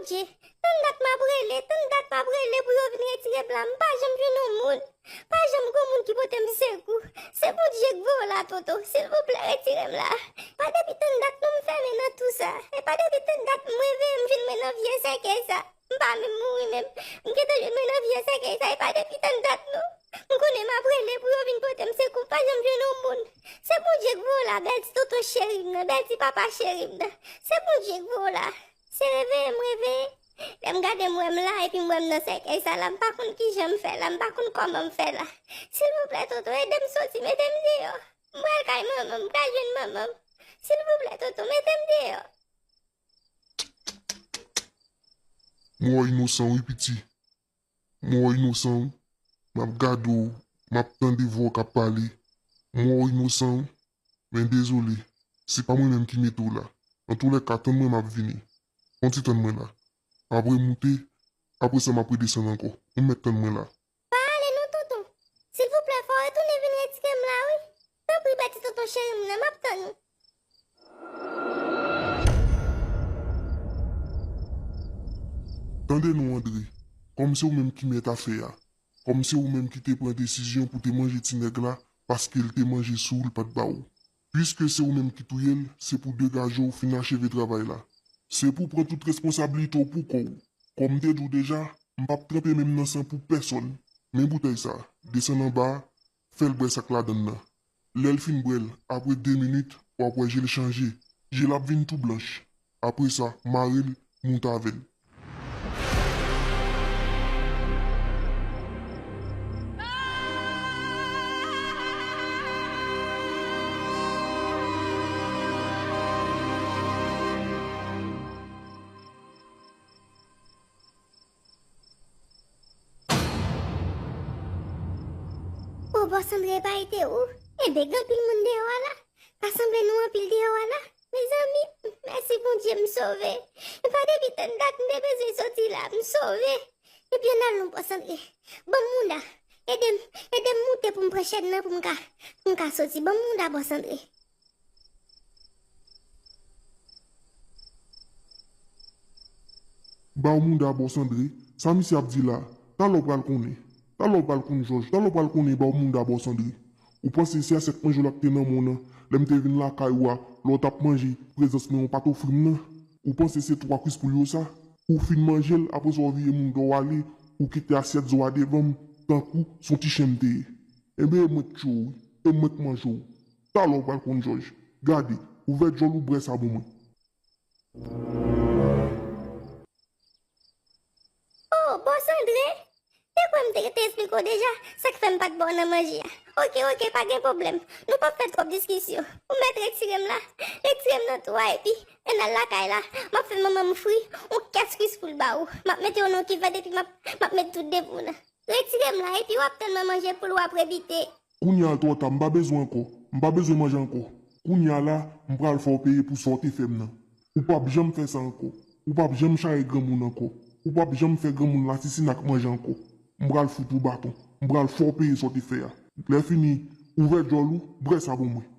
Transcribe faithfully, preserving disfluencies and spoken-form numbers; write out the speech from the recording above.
Bondye, tann dat m ap rele, tann dat m ap rele pou yo vin retire m la, m pa janm jwenn yon moun. Pa janm gon moun ki pote m sekou. Se Bondye k voye w la, Toto. Silvouplè, retire m la. Pa depi tann dat non m fèmen nan tou sa. E pa depi tann dat m reveye m jwenn mwen nan vye sèkèy sa. M pa menm mouri menm. M gentan jwenn mwen nan vye sèkèy sa. E pa depi tann dat non. M konnen m ap rele pou yo vin pote m sekou. Pa janm jwenn yon moun. Se Bondye k voye w la, bèl ti tonton cheri m nan, bèl ti papa cheri m nan. Se Bondye k voye w la. Se reveye m reveye. Lè m gade m wè m la, epi m wè m nan sèkèy sa la, m pa konn kijan m fè la, m pa konn kòman m fè la. Silvouplè, Toto, ede m soti, mete m deyò. M pral kay manman m, m pral jwenn manman m. Silvouplè, Toto, mete m deyò. Mò inosan wi, piti. Mò inosan wi. M ap gade w, m ap tande vwa w k ap pale. Mò inosan wi. Men dezole, se pa mwen menm ki mete w la. Antoulèka, tann mwen, m ap vini. Fè yon ti tann mwen la. M ap remoute, apre sa m ap redesann ankò. Ou mèt tann mwen la. Pa ale non, tonton. Silvouplè, fò w retounen vin retire m la, wi. Tanpri, bèl ti tonton cheri m nan, m ap tann ou. Tande non, Andre. Kòm se ou menm ki mèt afè a, kòm se ou menm ki te pran desizyon pou te manje ti nèg la paske l te manje sou w, l pa t ba ou. Piske se ou menm ki touye l, se pou degaje w fin acheve travay la. Se pou pran tout responsablite w pou kò w. Kòm m te di w deja, m p ap tranpe men m nan san pou pèsonn. Men boutèy sa, desann anba a, fè l bwè sa k ladan l nan. Lè l fin bwè l, apre de minit, w ap wè je l chanje. Je l ap vin tou blanch. Apre sa, mare l, moute avè l. O, Bòs Andre, pa ete ou? Enben, gen anpil moun deyò a la. Ta sanble nou anpil deyò a la. Mezanmi, mèsi Bondye, m sove. E pa depi tann dat m te bezwen soti la, m sove. Epi ann al non, Bòs Andre. Ban m mouda. Ede m, ede m moute pou m pran chèn nan pou m ka, pou m ka soti. Ban m mouda, Bòs Andre. Ba w mouda, Bòs Andre. Sa misye ap di la? Talè w pral konnen. Talè w pral konn, Jòj. Talè w pral konnen, ba w mouda, Bòs Andre. Ou panse se asyèt manje w la k te nan men w nan, lè m te vin lakay ou a, lè w t ap manje, prezans mwen w pa t ofri m nan? Ou panse se twa kwis poul yo sa? Ou fin manje l, apre sa w vire mouda w ale, ou kite asyèt zo a devan m, tankou s on ti chen m te ye. Enben, e mwen k tiye w wi, e mwen k manje w. Talè w pral konn, Jòj. Gade, ouvè djòl ou, bwè sa ban mwen. O, Bòs Andre, te kwè m te, te eksplike w deja sa k fè m pa t ba w nan manje a. Oke, oke, pa gen pwoblèm. Nou p ap fè twòp diskisyon. Ou mèt retire m la. Retire m nan twou a, epi ann al lakay la. M ap fè manman m fri yon kès kwis poul ba ou. M ap mete w nan yon kivèt epi m ap, m ap met tout de pou w nan. Retire m la, epi w ap tann mwen manje poul ou ap rebite. Kounye a l twò ta, m pa bezwen ankò. M pa bezwen manje ankò. Kounye a la, m pral fè w peye pou sa w te fè m nan. Ou p ap janm fè sa ankò. Ou p ap janm charye granmoun ankò. Ou p ap janm fè granmoun lasisina ak manje ankò. M pral fout ou baton. M pral fè w peye sa w te fè a. Lè fini, ouvè djòl ou, bwè sa ban mwen.